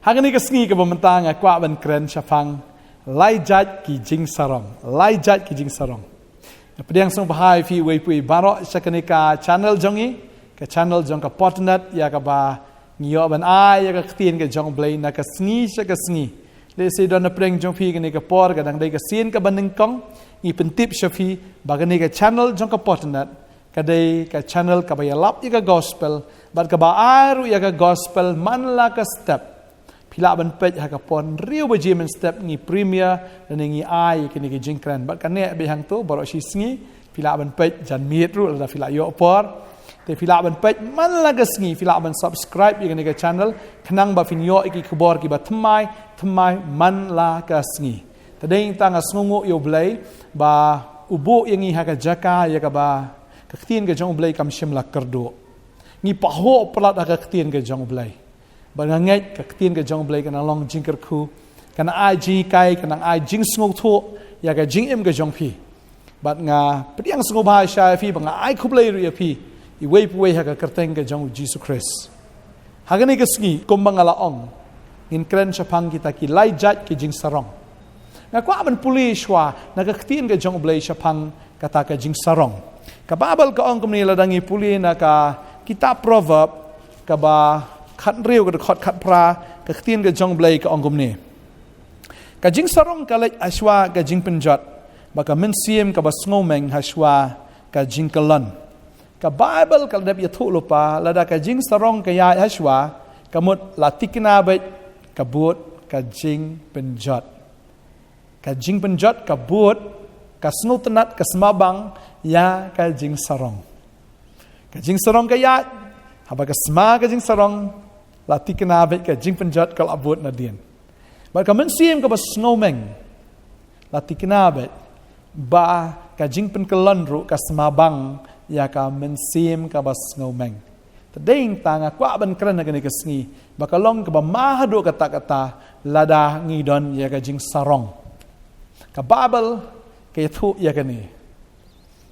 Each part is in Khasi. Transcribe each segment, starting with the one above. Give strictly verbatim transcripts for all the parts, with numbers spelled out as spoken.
Ha kane ka sngi kaba mynta nga kwah ban kren shaphang lai jait ki jingsarong. Lai jait ki jingsarong. Nga pdiang sngewbha ïa phi uwei pa uwei baroh sha kane ka channel jong ngi, ka channel jong ka Potnet, ïa kaba ngi ïoh ban ai ïa ka ktien ka jong U Blei na ka sngi sha ka sngi. Lehse don na pdeng jong phi kane ka por ka dang dei ka sien kaba nyngkong, ngi pyntip sha phi ba kane ka channel jong ka Potnet ka dei ka channel kaba ïalap ïa ka gospel, bad kaba ai ruh ïa ka gospel man la ka step. Phi lah ban peit ha ka por hynriew baje mynstep ngi premiere lane ngi ai ïa kine ki jingkren. Bad kane bad hangto baroh shi sngi phi lah ban peit janmiet ruh lada phi lah ïoh por. Te phi lah ban peit man la ka sngi, phi lah ban subscribe ïa kane ka channel khnang ba phin ïoh ïa ki khubor kiba thymmai thymmai man la ka sngi. Te dei tang nga sngewnguh ïa U Blei ba u buh ïa ngi ha ka jaka ïa kaba ka ktien ka jong U Blei kam shym la kyrduh. Ngi pahuh palat ha ka ktien ka jong U Blei. Bad nga ngeit ka ktien ka jong U Blei ka nang long jingkyrkhu, ka nang ai jinghikai, ka nang ai jingsngewthuh ïa ka jingim ka jong phi. Bad nga pdiang sngewbha sha ïa phi, bad nga ai khublei ruh ïa phi iwei pa iwei ha ka kyrteng ka jong U Jisu Khrist. Ha kane ka sngi kumba nga la ong, ngin kren shaphang kita ki lai jait ki jingsarong. Nga kwah ban pule shuwa na ka ktien ka jong U Blei shaphang kata ka jingsarong. Ka Baibl ka ong kumne, lada ngi pule na ka kitab Proverb kaba khathynriew, ka dkhot khatphra, ka ktien ka jong U Blei ka ong kumne: Ka jingsarong ka leit hashwa ka jingpynjot, bad ka mynsiem kaba sngewmeng hashwa ka jingkyllon. Ka Baibl ka la dep ïathuh lypa, lada ka jingsarong ka ïaid hashwa, ka mut la thikna beit ka bud ka jingpynjot. Ka jingpynjot ka bud, ka sngewtynnad, ka sma bang ïa ka jingsarong. Ka jingsarong ka ïaid, haba ka sma ka jingsarong, la thikna beit ka jingpynjot, ka la bud nadien. Bad ka mynsiem kaba sngewmeng, la thikna beit ba ka jingpynkyllon ruh ka sma bang ïa ka mynsiem kaba sngewmeng. Te dei tang nga kwah ban kren ha kane ka sngi ba ka long kaba ma haduh katta katta lada ngi don ïa ka jingsarong. Ka Baibl ka ïathuh ïa kane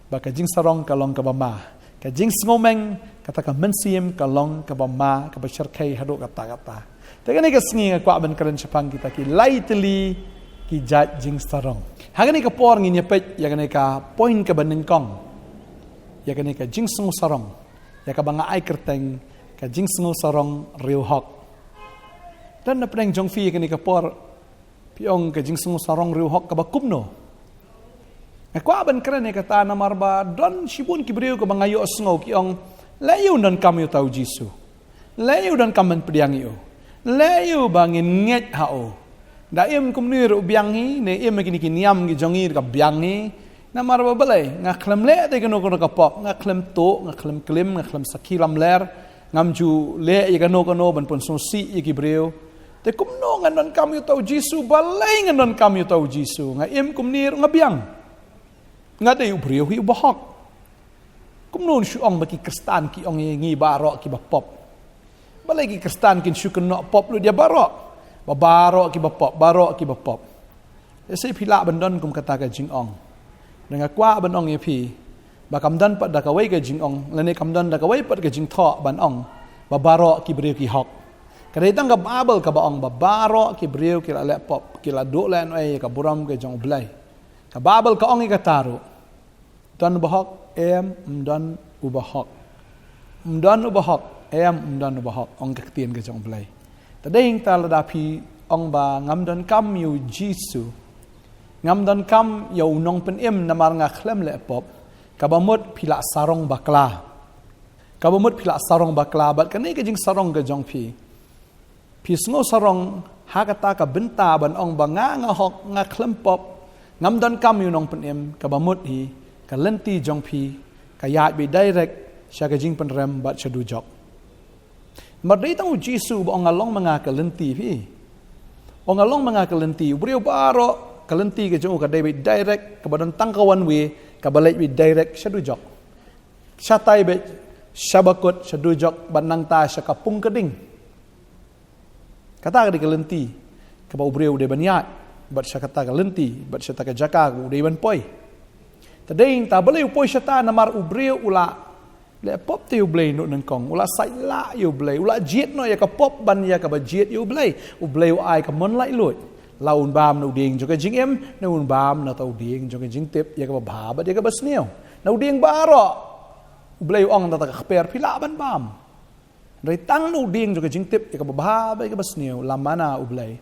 ba ka jingsarong ka long kaba ma, ka jingsngewmeng, kata ka mynsiem ka long kaba ma, kaba shyrkhei haduh katta katta. Te kane ka sngi nga kwah ban kren shaphang kita ki lai tylli ki jait jingsarong. Ha kane ka por ngin ïa peit ïa kane ka point kaba nyngkong, ïa kane ka jingsngewsarong, ïa kaba nga ai kyrteng ka jingsngewsarong riewhok. Don na pdeng jong phi ha kane ka por, phi ong ka jingsngewsarong riewhok kaba kumno? Nga kwah ban kren ïa kata namar ba don shibun ki briew kaba nga ïohsngew ki ong, lei u donkam ïa uta U Jisu, lei u donkam ban pdiang ïa u, lei u ba ngin ngeit ha u. Da im kumne ruh biang hi, ne im ha kine ki niam ki jong ngi ka biang hi. Namar ba balei? Nga khlem leh te kano kano ka pop, nga khlem tuh, nga khlem klim, nga khlem sakhi lamler, ngam ju leh ïa kano kano ban pynsngewsih ïa ki briew. Te kumno ngan donkam ïa uta U Jisu? Balei ngan donkam ïa uta U Jisu? Nga im kumne ruh nga biang. Nga dei u briew hi uba hok. Kumno un shu ong ba ki Khristan ki ong ïa ngi baroh kiba pop? Balei ki Khristan kin shu kynnoh pop lut ïa baroh? Ba baroh kiba pop, baroh kiba pop. Lehse phi lah ban don kum kata ka jingong. Nga kwah ban ong ïa phi ba kam don pat da kawei ka jingong, lane kam don da kawei pat ka jingthoh ban ong ba baroh ki briew ki hok. Ka dei tang ka Baibl kaba ong ba baroh ki briew ki la leh pop, ki la duh lehnohei ïa ka burom ka jong U Blei. Ka Baibl ka ong ïa kata ruh. Don uba hok, em, ym don uba hok. Ym don uba hok, em, ym don uba hok, ong ka ktien ka jong U Blei. Te dei tang lada phi ong ba ngam donkam ïa U Jisu, ngam donkam ïa U Nongpynim namar nga khlem leh pop, kaba mut phi la sarong bakla. Kaba mut phi la sarong bakla, bad kane ka jingsarong ka jong phi, phi sngewsarong ha kata ka bynta ban ong ba nga, nga hok, nga khlem pop, ngam donkam ïa U Nongpynim, kaba mut hi ka lynti jong phi ka ïaid beit direct sha ka jingpynrem bad sha dujok. Namar dei tang U Jisu ba ong, nga long ma nga ka lynti, phi. Ong, nga long ma nga ka lynti. U briew baroh ka lynti ka jong u ka dei beit direct, kaba don tang ka one way, kaba leit beit direct sha dujok. Shatai beit sha bakut, sha dujok, bad nangta sha ka pung ka ding. Kata ka dei ka lynti kaba u briew u dei ban ïaid, bad sha kata ka lynti, bad sha kata ka jaka kaba u dei ban poi. Te dei tang balei u poi shata? Namar u briew u la Leh pop te ïa U Blei noh nyngkong, u la sait lah ïa U Blei, u la jied noh ïa ka pop ban ïa kaba jied ïa U Blei. U Blei u ai ka mon laitluid. La un bam na u dieng jong ka jingim, na un bam na uta u dieng jong ka jingtip ïa kaba bha bad ïa kaba sniew. Na u dieng baroh U Blei u ong, na kata ka kper phi lah ban bam. Hynrei tang na u dieng jong ka jingtip ïa kaba bha bad ïa kaba sniew, la mana U Blei.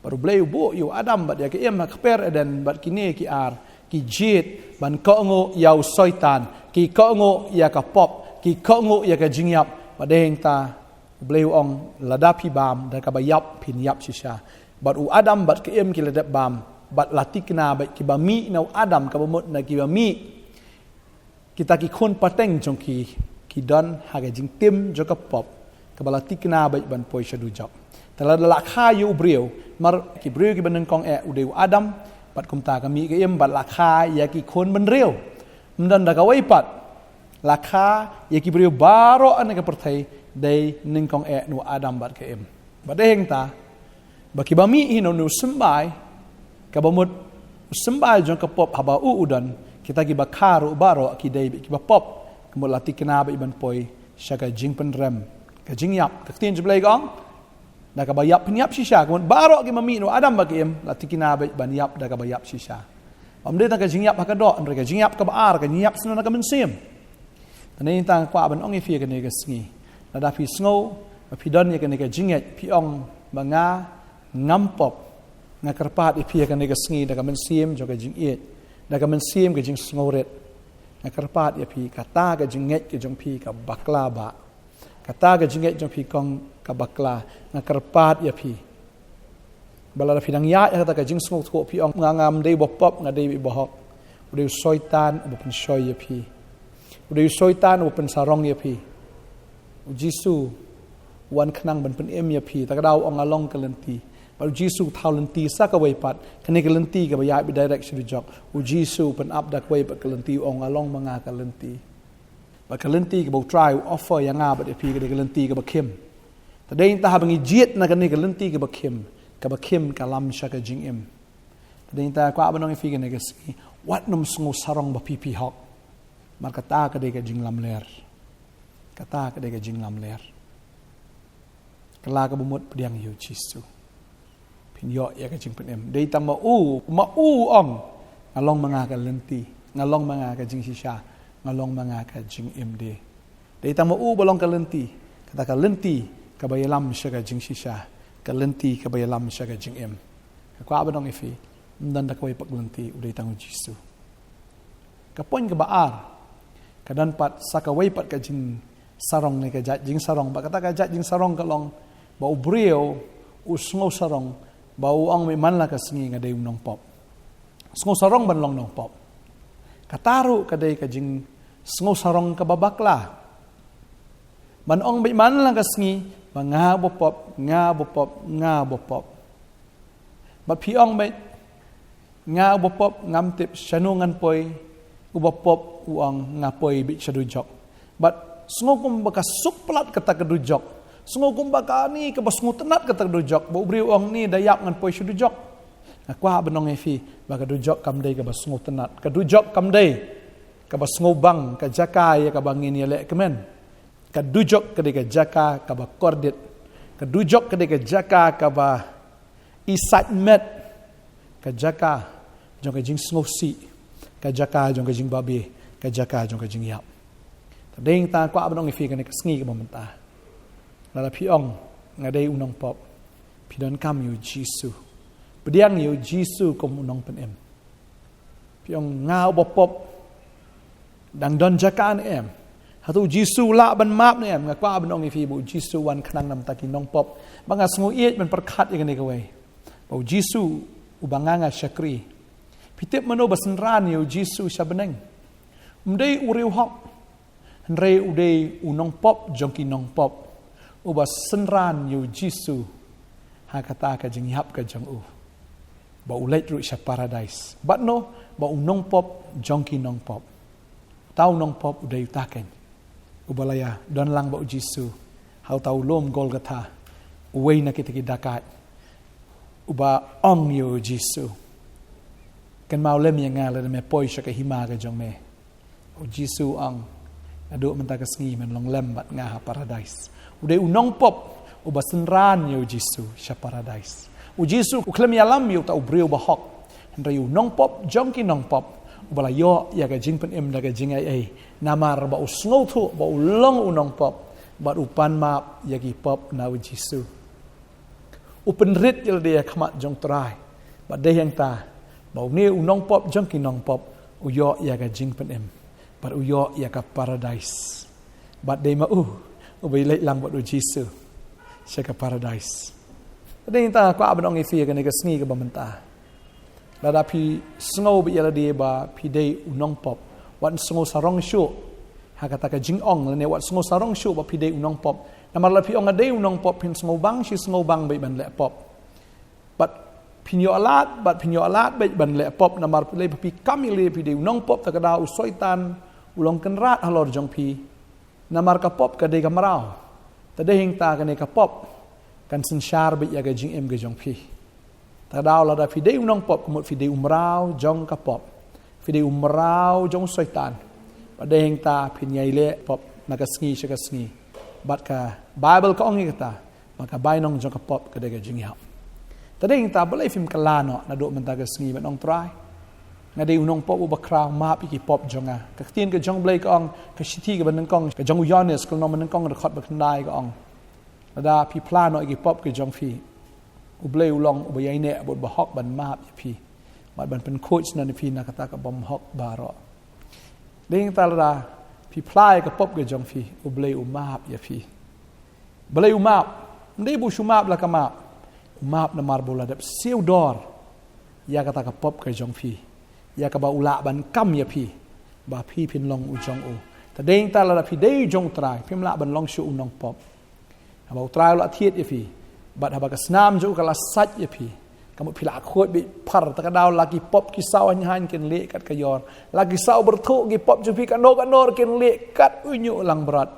Bad U Blei u buh ïa u Adam bad ïa ka Im ha ka kper Eden, bad kine ki ar ki jied ban kohnguh ïa u Soitan, ki kohnguh ïa ka pop, ki kohnguh ïa ka jingïap. Bad dei hangta U Blei u ong, lada phi bam da kaba ïap phin ïap shisha. Bad u Adam bad ka Im ki la dep bam, bad la thikna bad kiba mih na u Adam, kaba mut na kiba mih kita ki khun pateng jong ki, ki don ha ka jingtim jong ka pop kaba la thikna bad ban poi sha dujok. Te lada la kha ïa u briew, namar ki briew kiba nyngkong eh u dei u Adam, bad kumta ka mih ka Im, bad la kha ïa ki khun bynriew. Ym don da kawei pat. La kha ïa ki briew baroh ha kane ka pyrthei dei nyngkong eh na u Adam bad ka Im. Bad dei hangta ba kiba mih hi na une u symbai, kaba mut u symbai jong ka pop haba u u don, kita kiba kha ruh baroh ki dei bad kiba pop, ka mut la thikna bad ban poi sha ka jingpynrem, ka jingïap. Ka ktien jong U Blei ka ong, da kaba ïap phin ïap shisha. Ka mut baroh kiba mih na u Adam bad ka Im la thikna bad ban ïap da kaba ïap shisha. Ym dei tang ka jingïap ha ka doh, hynrei ka jingïap kaba ar, ka jingïap sha na ka mynsiem. Te nangta nga kwah ban ong ïa phi ha kane ka sngi, lada phi sngew ba phi don ïa kane ka jingngeit, phi ong ba nga ngam pop, nga kyrpad ïa phi ha kane ka sngi da ka mynsiem jong ka jingïeit, da ka mynsiem ka jingsngewrit. Nga kyrpad ïa phi, kata ka jingngeit ka jong phi ka bakla bha. Kata ka jingngeit jong phi kong ka bakla, nga kyrpad ïa phi. Ba lada phi dang ïaid ha kata ka jingsngewthuh, phi ong, nga ngam dei ba pop, nga dei ba hok. U dei u Soitan uba pynshoi ïa phi. U dei u Soitan uba pynsarong ïa phi. U Jisu u wan khnang ban pynim ïa phi. Ta ka daw u ong, nga long ka lynti. Bad u Jisu u thaw lynti sa kawei pat. Kane ka lynti kaba ïaid bad direct sha dujok. U Jisu u pynap da kawei pat ka lynti, u ong, nga long ma nga ka lynti. Bad ka lynti kaba U Trai u offer ïa nga bad ïa phi ka dei ka lynti kaba khim. Te dei hangta haba ngi jied na kane ka lynti kaba khim, kaba khim ka lam sha ka jingim. Te dei hangta kwah ban ong ïa phi ha kane ka sngi, wat nym sngew sarong ba phi phi hok. Namar kata ka dei ka jinglamler. Kata ka dei ka jinglamler. Kylla kaba mut, pdiang ïa U Jisu. Phin ïoh ïa ka jingpynim. Dei tang ma u, ma u u ong, nga long ma nga ka lynti, nga long ma nga ka jingshisha, nga long ma nga ka jingim de. Dei tang ma u ba long ka lynti, kata ka lynti kaba ïalam sha ka jingshisha, ka lynti kaba ïalam sha ka jingim. Nga kwah ban ong ïa phi, ym don da kawei pat ka lynti, u dei tang U Jisu. Ka point kaba ar, ka don pat sa kawei pat ka jingsarong ne ka jait jingsarong, bad kata ka jait jingsarong ka long ba u briew u sngew sarong, ba u ong, beit man la ka sngi nga dei u nongpop. Sngew sarong ban long nongpop. Kata ruh ka dei ka jingsngew sarong kaba bakla. Ban ong, beit man la ka sngi ba nga ba pop, nga ba pop, nga ba pop. Bad phi ong, beit nga uba pop, ngam tip shano ngan poi. Uba pop u ong, nga poi beit sha dujok. Bad sngew kumba ka suk palat kata ka dujok. Sngew kumba kane kaba sngewtynnat kata ka dujok, ba u briew u ong, ne da ïap ngan poi sha dujok. Nga kwah ban ong ïa phi ba ka dujok kam dei kaba sngewtynnat. Ka dujok kam dei kaba sngewbang, ka jaka ïa kaba ngin ïaleh kmen. Ka dujok ka dei ka jaka kaba kordit. Ka dujok ka dei ka jaka kaba isaitmet. Ka jaka jong ka jingsngewsih. Ka jaka jong ka jingbabe. Ka jaka jong ka jingïap. Te dei hangta kwah ban ong ïa phi kane ka sngi kaba mynta, lada phi ong, nga dei u nongpop, phi donkam ïa U Jisu. Pdiang ïa U Jisu kum u nongpynim. Phi ong, nga uba pop, dang don jaka ne em? Hato U Jisu u lah ban map ne em? Nga kwah ban ong ïa phi ba U Jisu u wan khnang namar ki nongpop. Ba nga sngewieit ban pyrkhat ïa kane kawei, ba U Jisu uba nga nga shakri. Phi tip mano ba synran ïa U Jisu sha bneng? Um dei u riewhok. Hynrei u dei u nongpop jong ki nongpop, uba synran ïa U Jisu ha kata ka jingïap ka jong u, ba u leit ruh sha paradais. Bad no, ba u nongpop jong ki nongpop. Uta u nongpop u dei uta keiñ, uba la ïadon lang bad U Jisu ha uta u lum Golgotha. Uwei na kita ki dakaid, uba ong ïa U Jisu, kynmaw lem ïa nga lada me poi sha ka hima ka jong me. U Jisu u ong, Naduh mynta ka sngi men long lem bad nga ha paradais. U dei u nongpop uba synran ïa u Jisu sha paradais. U Jisu u khlem ïalam ïa uta u briew bahok. Hynrei u nongpop jong ki nongpop, uba la ïoh ïa ka jingpynim da ka jingaiei, namar ba u sngewthuh ba u long u nongpop, bad u pan map ïa ki pop na u Jisu. U pynrit ïa lade ha khmat jong Trai. Bad dei hangta ba une u nongpop jong ki nongpop u ïoh ïa ka jingpynim, bad u ïoh ïa ka paradais. Bad dei ma u uba ïaleit lang bad u Jisu sha ka paradais. Dei hangta kwah ban ong ïa phi ha kane ka sngi kaba mynta, lada phi sngew beit ïa lade ba phi dei u nongpop, wat sngew sarong shuh ha kata ka jingong, lane wat sngew sarong shuh ba phi dei u nongpop. Namar lada phi ong nga dei u nongpop, phin sngew bang shi sngew bang beit ban leh pop. Bad phin ïoh lad, bad phin ïoh lad beit ban leh pop, namar lei ba phi kam ïa lade phi dei u nongpop, ta ka daw u Soitan u long kynrad halor jong phi. Namar ka pop ka dei ka mraw. Ta dei hangta kane ka pop kan synshar beit ïa ka jingim ka jong phi. Ta ka daw lada phi dei u nongpop, ka mut phi dei u mraw jong ka pop, phi dei u mraw jong u Soitan. Bad dei hangta phin ïai leh pop na ka sngi sha ka sngi. Bad ka Baibl ka ong ïa kata ba ka bainong jong ka pop ka dei ka jingïap. Ta dei hangta balei phim kylla noh naduh mynta ka sngi ban ong, Trai, nga dei u nongpop uba khraw, map ïa ki pop jong nga. Ka ktien ka jong u Blei ka ong, ka shithi kaba nyngkong ka jong u Ïoannis, ka lynnong ba nyngkong, dkhot ba khyndai, ka ong, lada phi phla noh ïa ki pop ka jong phi, u Blei u long uba ïaineh bad uba hok ban map ïa phi bad ban pynkhuid shnong ïa phi na kata ka bymhok baroh. Dei hangta lada phi phla ïa ka pop ka jong phi, u Blei u map ïa phi. Balei u map? Ym dei ba u shu map la ka map. U map namar ba u la dep siew dor ïa kata ka pop ka jong phi, ïa kaba u lah ban kam ïa phi, ba phi phin long u jong u. Ta dei hangta lada phi dei u jong u Trai, phim lah ban long shuh u nongpop. Haba u Trai u la thied ïa phi, bad haba ka snam jong u ka la sait ïa phi, ka mut phi la khuid beit phar, ta ka daw la ki pop ki saw haiñ haiñ kin lieh kat ka ïor, la ki saw byrthuh ki pop jong phi, katno katno kin lieh kat u ñiuh langbrot.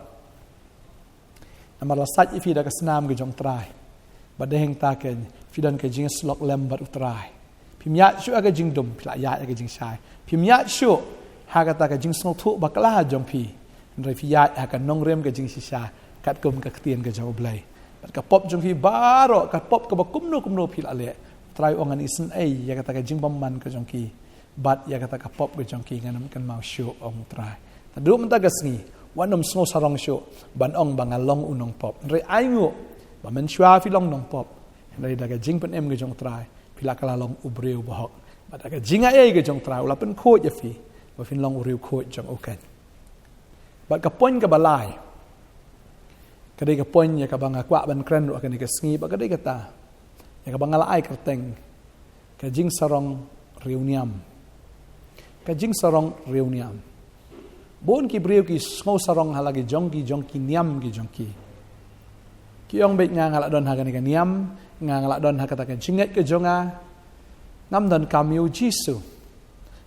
Namar la sait ïa phi da ka snam ka jong u Trai. Bad dei hangta keiñ phi don ka jingïasyllok lem bad u Trai. Phim ïaid shuh ha ka jingdum, phi la ïaid ha ka jingshai. Phim ïaid shuh ha kata ka jingsngewthuh bakla jong phi, hynrei phi ïaid ha ka nongrim ka jingshisha, katkum ka ktien ka jong u Blei. Bad ka pop jong phi baroh, ka pop kaba kumno kumno phi la leh, u Trai u ong, ngan isynei ïa kata ka jingbymman ka jong ki, bad ïa kata ka pop ka jong ki ngan ym kynmaw shuh, ong u Trai. Ta naduh mynta ka sngi, wat nym sngew sarong shuh ban ong ba nga long u nongpop. Hynrei ai nguh ba mynshuwa phi long nongpop, hynrei da ka jingpynim ka jong u Trai, phi la kylla long u briew bahok. Bad da ka jingaiei ka jong u Trai, u la pynkhuid ïa phi ba phin long u riewkhuid jong u keiñ. Bad ka point kaba lai, ka dei ka point ïa kaba nga kwah ban kren ruh ha kane ka sngi, bad ka dei kata ïa kaba nga la ai kyrteng, ka jingsarong riewniam. Ka jingsarong riewniam. Bun ki briew ki sngew sarong ha la ki jong ki jong ki niam ki jong ki. Ki ong beit, nga nga la don ha kane ka niam, nga nga la don ha kata ka jingngeit ka jong nga, ngam donkam ïa u Jisu.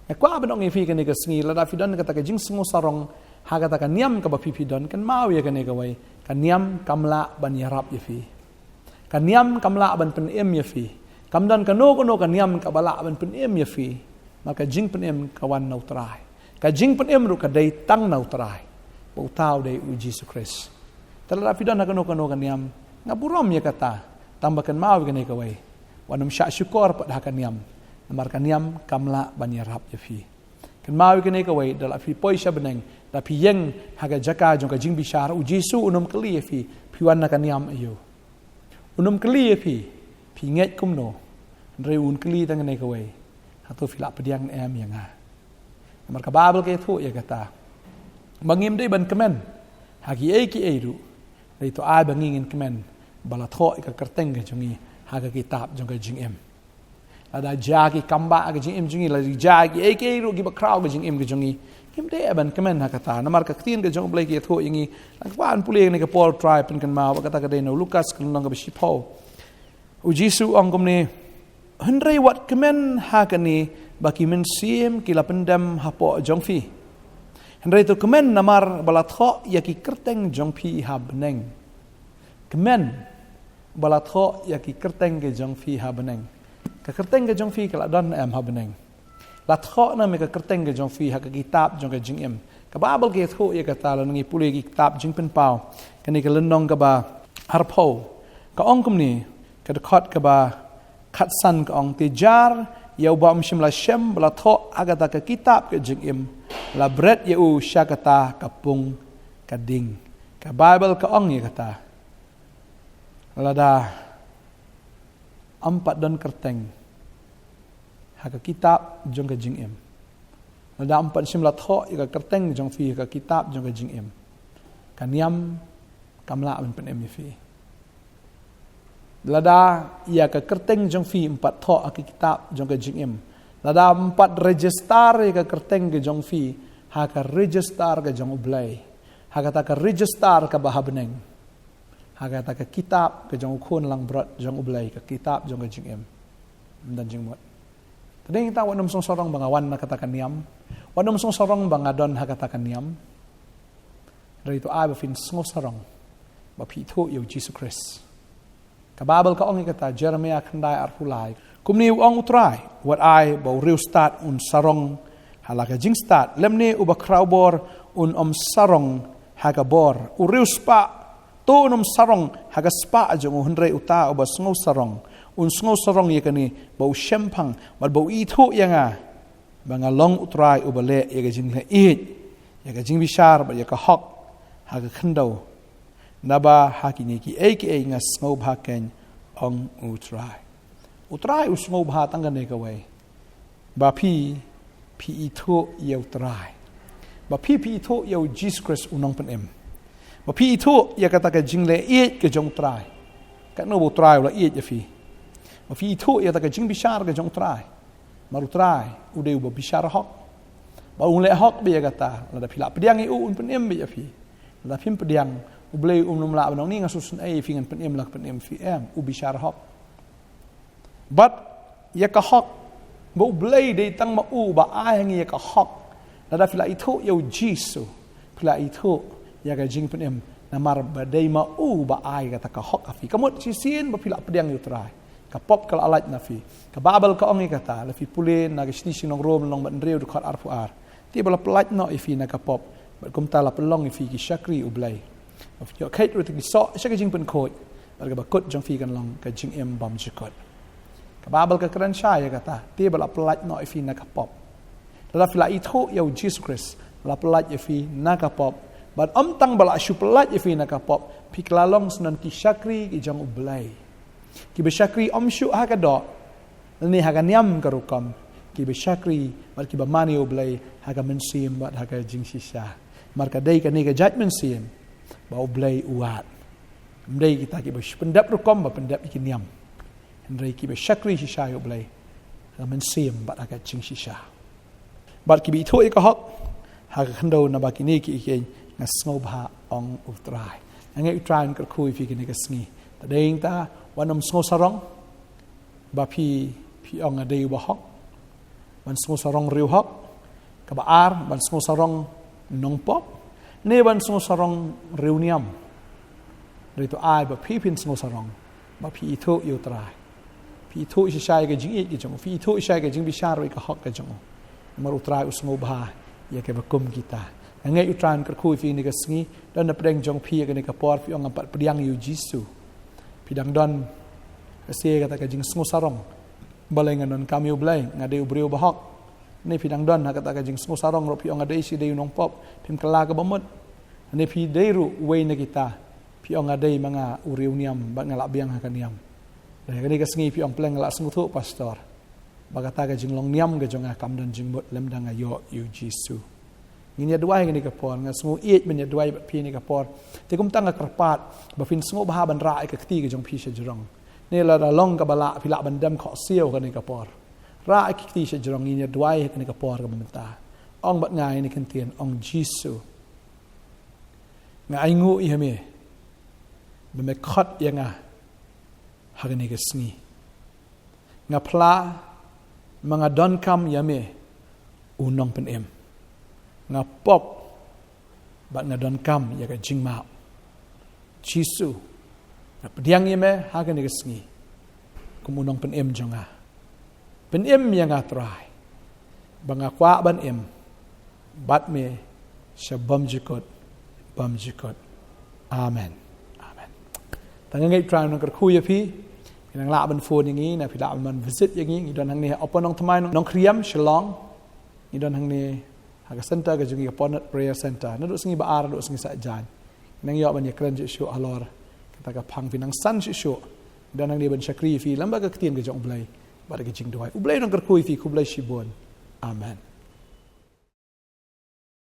Nga kwah ban ong ïa phi kane ka sngi, lada phi don kata ka jingsngew sarong ha kata ka niam kaba phi phi don, kynmaw ïa kane kawei, ka niam kam lah ban ïarap ïa phi. Ka niam kam lah ban pynim ïa phi. Kam don kano kano ka niam kaba lah ban pynim ïa phi. Namar ka jingpynim ka wan na u Trai. Ka jingpynim ruh ka dei tang na u Trai, ba uta u dei u Jisu Khrist. Te lada phi don ha kano kano ka niam, nga burom ïa kata, tang ba kynmaw ïa kane kawei, wat nym shah shukor pat ha ka niam, namar ka niam kam lah ban ïarap ïa phi. Kynmaw ïa kane kawei, da la phi poi sha bneng, da phi ïeng ha ka jaka jong ka jingbishar, u Jisu un ym kylli ïa phi, phi wan na ka niam aïu. Un ym kylli ïa phi, phi ngeit kumno. Hynrei un kylli tang kane kawei, hato phi lah pdiang ne em ïa nga? Namar ka Baibl ka ïathuh ïa kata, ba ngim dei ban kmen ha kiei kiei ruh, hynrei to ai ba ngi ngin kmen ba la thoh ïa ka kyrteng ka jong ngi ha ka kitab jong ka jingim. Lada jia ki kambah ka jingim jong ngi, lada jia kiei kiei ruh kiba khraw ka jingim ka jong ngi, ngim dei ban kmen ha kata. Namar ka ktien ka jong u Blei ka ïathuh ïa ngi, nga kwah ban pule ïa kane ka por, Trai pynkynmaw, bad kata ka dei na u Lukas ka lynnong kaba shiphew. U Jisu u ong kumne, hynrei wat kmen ha kane ba ki mynsiem ki la pyndem hapoh jong phi, hynrei to kmen namar ba la thoh ïa ki kyrteng jong phi ha bneng. Kmen ba la thoh ïa ki kyrteng ka jong phi ha bneng. Ka kyrteng ka jong phi ka la don ne em ha bneng? La thoh ne em ïa ka kyrteng ka jong phi ha ka kitab jong ka jingim, ka Baibl ka ïathuh ïa kata lada ngi pule ki kitab Jingpynpaw, kane ka lynnong kaba arphew, ka ong kumne, ka dkhot kaba khatsan ka ong, "Te jar ïa uba ym shym la shem ba la thoh ha kata ka kitab ka jingim, la bret ïa u sha kata ka pung ka ding." Ka Baibl ka ong ïa kata, lada ym pat don kyrteng ha ka kitab jong ka jingim, lada ym pat shym la thoh ïa ka kyrteng jong phi ha ka kitab jong ka jingim, ka niam kam lah ban pynim ïa phi. Lada ïa ka kyrteng jong phi ym pat thoh ha ka kitab jong ka jingim, lada ym pat register ïa ka kyrteng ka jong phi ha ka register ka jong U Blei, ha kata ka register kaba ha bneng, ha kata ka kitab ka jong U Khun langbrot jong U Blei, ka kitab jong ka jingim, ym don jingmut. Te dei kata, wat nym sngewsarong ba nga wan na kata ka niam, wat nym sngewsarong ba nga don ha kata ka niam. Hynrei to ai ba phin sngewsarong ba phi ithuh ïa U Jisu Khrist. Ka Baibl ka ong ïa kata, Jeremaïah khyndai arphew lai, "Kumne u ong U Trai, wat ai ba u riewstad un sarong ha la ka jingstad, lymne uba khrawbor un ym sarong ha ka bor. U riewspah to un ym sarong ha ka spah jong u, hynrei uta uba sngewsarong un sngewsarong ïa kane, ba u shemphang bad ba u ithuh ïa nga, ba nga long U Trai uba leh ïa ka jingleh ïeit, ïa ka jingbishar bad ïa ka hok ha ka khyndew. Naba ha kine kiei kiei nga sngewbha keiñ, ong U Trai." U Trai u sngewbha tang kane kawei, ba phi, phi ithuh ïa U Trai, ba phi, phi ithuh ïa U Jisu Khrist U Nongpynim, ba phi ithuh ïa kata ka jingleh ïeit ka jong U Trai, katno ba U Trai u la ïeit ïa phi, ba phi ithuh ïa kata ka jingbishar ka jong U Trai. Namar U Trai u dei uba bishar hok, ba un leh hok beit ïa kata. Lada phi lah pdiang ïa u, un pynim beit ïa phi. Lada phim pdiang, U Blei um lah ban ong, "Ni, nga sngewsynei ïa phi, ngan pynim la ka pynim phi." Em, u bishar hok. Bad ïa ka hok, ba U Blei dei tang ma u ba ai ha ngi ïa ka hok. Lada phi la ithuh ïa U Jisu, phi la ithuh ïa ka jingpynim, namar ba dei ma u ba ai kata ka hok ha phi. Ka mut shisien ba phi lah pdiang ïa U Trai, ka pop ka la lait na phi. Ka Baibl ka ong ïa kata, lada phi pule na ka shithi sha ki nong Rom lynnong ba hynriew dkhot arphew ar, "Te ba la pyllait noh ïa phi na ka pop, bad kumta la pynlong ïa phi ki shakri U Blei. Ba phin ïoh kheit ruh ïa ki soh sha ka jingpynkhuid, bad kaba kut jong phi kan long ka jingim bymjukut." Ka Baibl ka kren shai ïa kata, "Te ba la pyllait noh ïa phi na ka pop." Lada phi la ithuh ïa U Jisu Khrist, la pyllait ïa phi na ka pop. Bad ym tang ba la shu pyllait ïa phi na ka pop, phi kylla long shen ki shakri ki jong U Blei, kiba shakri ym shuh ha ka doh lane ha ka niam ka rukom, kiba shakri bad kiba mane ïa U Blei ha ka mynsiem bad ha ka jingshisha. Namar ka dei kane ka jait mynsiem ba U Blei u wad. Ym dei kita kiba shu pyndep rukom ba pyndep ïa ki niam, hynrei kiba shakri shisha ïa U Blei ha ka mynsiem bad ha ka jingshisha. Bad kiba ithuh ïa ka hok ha ka khyndew. Naba kine kiei kiei nga sngewbha, ong U Trai. Nga ngeit U Trai un kyrkhu ïa phi kine ki sngi. Te dei kata, wat nym sngewsarong ba phi, phi ong nga dei uba hok, ban sngewsarong riewhok. Kaba ar, ban sngewsarong nongpop, ne ban sngewsarong riewniam. Hynrei to ai ba phi, phin sngewsarong ba phi ithuh ïa U Trai, phi ithuh shisha ïa ka jingïeit ka jong u, phi ithuh shisha ïa ka jingbishar bad ïa ka hok ka jong u. Namar U Trai u sngewbha ïa kiba kum kita. Nga ngeit U Trai un kyrkhu ïa phi kine ki sngi. Don na pdeng jong phi ïa kane ka por phi ong ngam pat pdiang ïa U Jisu. Phi dang don shisha kata ka jingsngewsarong, balei ngan donkam ïa U Blei, nga dei u briew ba hok. Ne phi dang don ha kata ka jingsngewsarong ruh, phi ong nga dei shisha, dei u nongpop, phim kylla kaba mut. Ne phi dei ruh uwei na kita, phi ong nga dei ma nga u riewniam bad nga lah biang ha ka niam. Te kane ka sngi phi ong, pleng nga lah sngewthuh, pastor, ba kata ka jinglong niam ka jong nga kam don jingmut lymda nga ïoh ïa U Jisu. Ngin ïa duwai kane ka por, nga sngewieit ban ïa duwai bad phi kane ka por. Te kumta nga kyrpad ba phin sngewbha ban rah ïa ka kti ka jong phi sha jrong. Ne lada long kaba lah, phi lah ban dem khohsiew kane ka por, rah ïa ka kti sha jrong. Ngin ïa duwai kane ka por kaba mynta. Ong bad nga ïa kane ka ktien, ong, Jisu, nga ainguh ïa me ba me khot ïa nga ha kane ka sngi. Nga phla ba nga donkam ïa me, u Nongpynim. Nga pop bad nga donkam ïa ka jingmap. Jisu, nga pdiang ïa me ha kane ka sngi kum u Nongpynim jong nga. Pynim ïa nga, Trai, ba nga kwah ban im bad me sha bymjukut bymjukut. Amen. Amen. Tang ngi Trai nang kyrkhu ïa phi. Ngi nang lah ban phone ïa ngi, na phi lah ban visit ïa ngi. Ngi don hangne ha Upper Nongthymmai, Nongkriem, Shillong. Ngi don hangne ha ka center ka jong ngi, ka Ponat Prayer Center. Naduh sngi ba ar, naduh sngi Saitjaiñ. Nang ïoh ban ïakren shuh shuh halor kata ka phang, phi nang san shuh shuh. Ngi don hangne ban shakri ïa phi lem bad ka ktien ka jong U Blei bad ka jingduwai. U Blei nang kyrkhu ïa phi, khublei shibun. Amen.